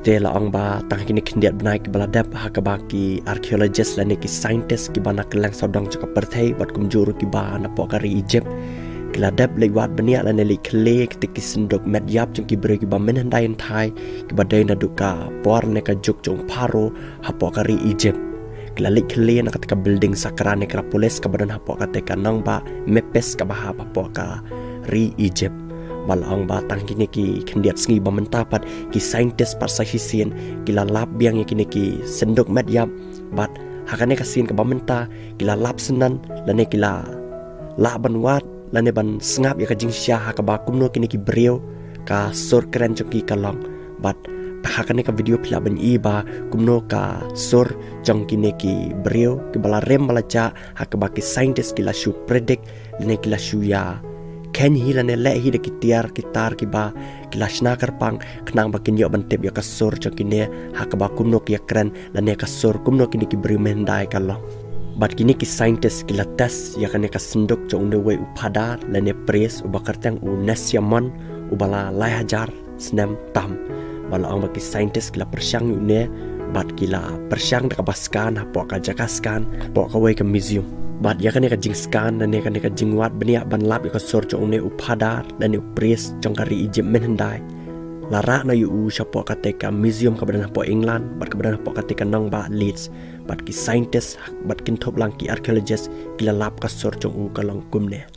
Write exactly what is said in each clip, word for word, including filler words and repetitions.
Te la ong ba tang kine khyndiat bnai kiba la dep ha kaba ki archaeologist lane ki scientist kiba na kylleng sawdong jong ka pyrthei bad kumjuh ruh kiba napoh ka ri Egypt ki la dep leit wad bniah lane leit khyllie kata ki synduk met ïap jong ki briew kiba mynhyndai hynthai kiba dei naduh ka por ne ka juk jong Pharaoh hapoh ka ri Egypt. Ki la leit khyllie na kata ka building Saqqara Necropolis kaba don hapoh kata ka nongbah Memphis kaba hap hapoh ka ri Egypt. Ba la ong ba tang kine ki khyndiat sngi ba mynta pat ki scientist pat sa shisien ki la lap biang ïa kine ki synduk met ïap bad ha kane ka sien kaba mynta ki la lap syndon lane ki la lah ban wad lane ban sngap ïa ka jingshisha ha kaba kumno kine ki briew ka sur kren jong ki ka long. Bad ha kane ka video phi lah ban i ba kumno ka sur jong kine ki briew kiba la rem ba la jah ha kaba ki scientist ki la shu predict lane ki la shu ïa kheiñ hi lane leh hi da ki tiar ki tar kiba ki la shna kyrpang khnang ba kin ïoh ban tip ïa ka sur jong kine ha kaba kumno ki ïa kren lane ka sur kumno kine ki briew mynhyndai ka long. Bad kine ki scientist ki la test ïa kane ka synduk jong une uwei u phadar lane priest uba kyrteng u Nesyamun uba la lai hajar snem tam. Ba la ong ba ki scientist ki la pyrshang ïa une bad ki la pyrshang da kaba scan hapoh ka jaka scan hapoh kawei ka museum. Bad ïa kane ka jingscan lane kane ka jingwad bniah ban lap ïa ka sur jong une u phadar lane u priest jong ka ri Egypt mynhyndai la rah noh ïa u shapoh kata ka museum kaba don hapoh England bad kaba don hapoh kata ka nongbah Leeds. Bad ki scientist bad kynthup lang ki archaeologist ki la lap ka sur jong u ka long kumne.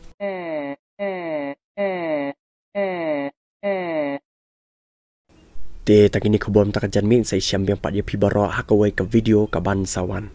Te tang kine khubor mynta ka janmiet, sa ïashem biang pat ïa phi baroh ha kawei ka video kaban sa wan.